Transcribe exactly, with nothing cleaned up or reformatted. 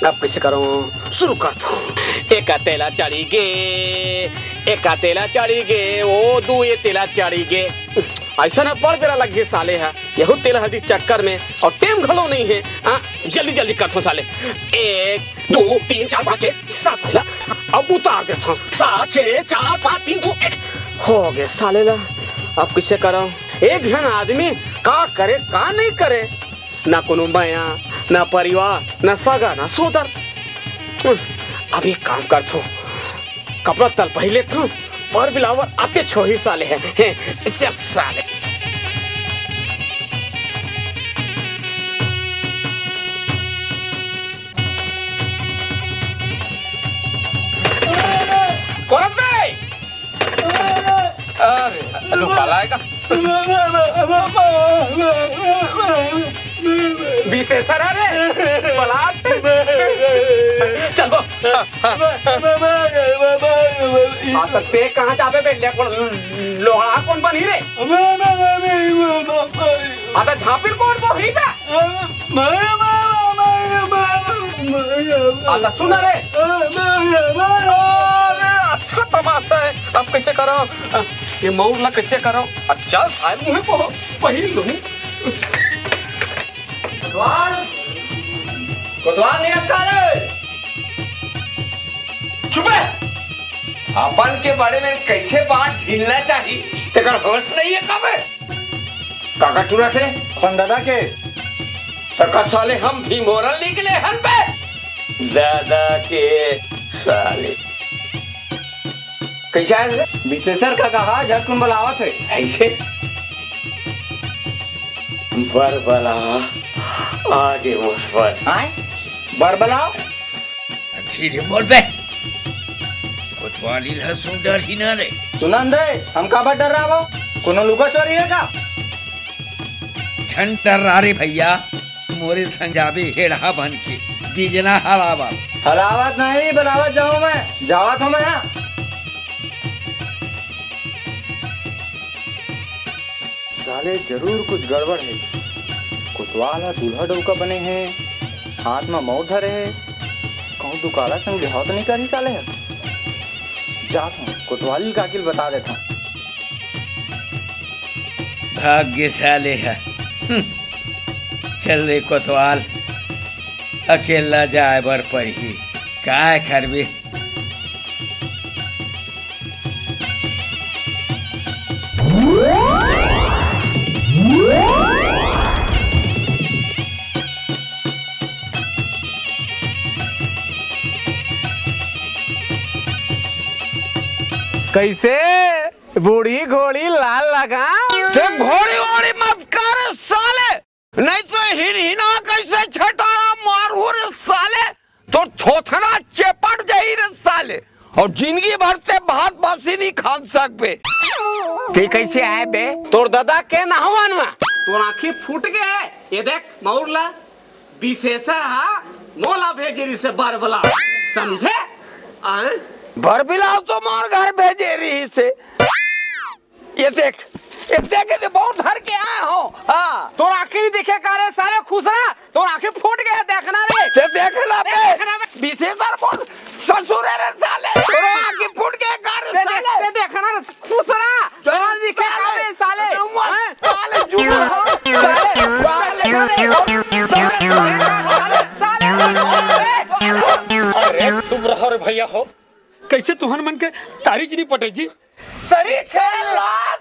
अब कइसे करंव? शुरू करथंव। एका तेला चढ़ी गे, एका तेला चढ़ी गे, ओ दू ए तेला चढ़ी गे। अइसन अब्बड़ बेरा लग गे साले ह, यहू तेल हल्दी चक्कर में, अउ टेम घलो नइ हे। आ, जल्दी जल्दी करथंव साले। एक, दू, तीन, चार, पाँच, छे, सात, सात ला। अब उतार देथंव। सात, छे, चार, पाँच, तीन, दू, एक। हो गे साले ला। अब कइसे करंव? एक झन आदमी का करे, का नइ करे? ना कोनो मया, ना परिवार, ना सगा, ना सोदर। अब एक काम करथंव, कपड़ा तल पहिर लेथंव, बर बिलावर आतेच होही साले ह। हे, चल साले। कोरस बे! अरे, लो, पाला आएगा। विशेषर, अरे, पलाट। चल, वो। हाँ, हाँ। हाँ, तो ते कहाँ जाबे बे? ले, कोन लोहड़ा कोन बनही रे? हाँ, तो झांपिल कोन बोही बे? हाँ, तो सुन रे। अरे, अच्छा तमाशा हे। अब कइसे करंव? ये मउर ला कइसे करंव? अच्छा, साले मुँहे पो पहिर लूँ। कोतवाल, कोतवाल नइ हे साले। चुप हे। अपन के बड़े में कइसे बात ढीलना चाही, तेकर होश नइ हे का बे? काकर टूरा के? अपन ददा के। त का साले हम भी मोरल निकले हन बे? ददा के साले। कइसे आय रे? विशेषर का कहा, झटकुन बलावत हे। अइसे? बर बला, आगे मोर बर। आय? बर बलाव? धीरे बोल बे। कोतवाली ल सुन डरही ना रे। सुनन दे, हम काबर डर्राबो? कोनो लुका चोरी हे का? झन डर्रा रे भइया, मोरे संग जाबे हेड़हा बन के, बिजना हलावा। हलावत नहीं, बलावत जाहूं मैं, जावत हंव मैं। साले जरूर कुछ गड़बड़ हे। कोतवाल ह दूल्हा डउका बने हे, हाथ म मउर धरे हे, कहूं दुकाला संग बिहाव तो नइ करही साले ह। जात हंव, कोतवाली काकी ल बता देथंव। भाग गे साले ह। हम्म। चल रे कोतवाल, अकेल्ला जाय बर परही। काय करबे? कइसे? बूढ़ी घोड़ी लाल लगाम। ते घोड़ी वोड़ी मत कर साले, नहीं तो हिनहिना कइसे छटारा मारहूं रे साले, तोर थोथना चेपट जाही रे साले, अउ जिनगी भर ते भात बासी नइ खा सकबे। ते कइसे आय बे? तोर ददा के नहवान म तोर आँखी फूट गे हे। ये देख मउर ला, विशेषर ह मोला भेजे रिहिसे बर बलाव, समझे? अरे बर बलाव तो मोर घर भेजे रिहिसे। ये देख, ये देख, ये बहुत धर के आय हंव। हाँ। तोर आँखी नइ दिखे का रे साले खुसरा? तोर आँखी फूट गे हे, देखना रे। ते देख ला बे। देखना बे। विशेषर मोर ससुर हे रे साले। तोर आँखी फूट गे हे का रे ते देख, साले? ते देखना रे खुसरा। तोर दिखे का रे साले? हैं? साले जुआ। साले, साले, साले, साले, साले। अरे चुप रहो रे भइया हो। कइसे तुहन मन के तारी च नइ पटे जी? सरी से लात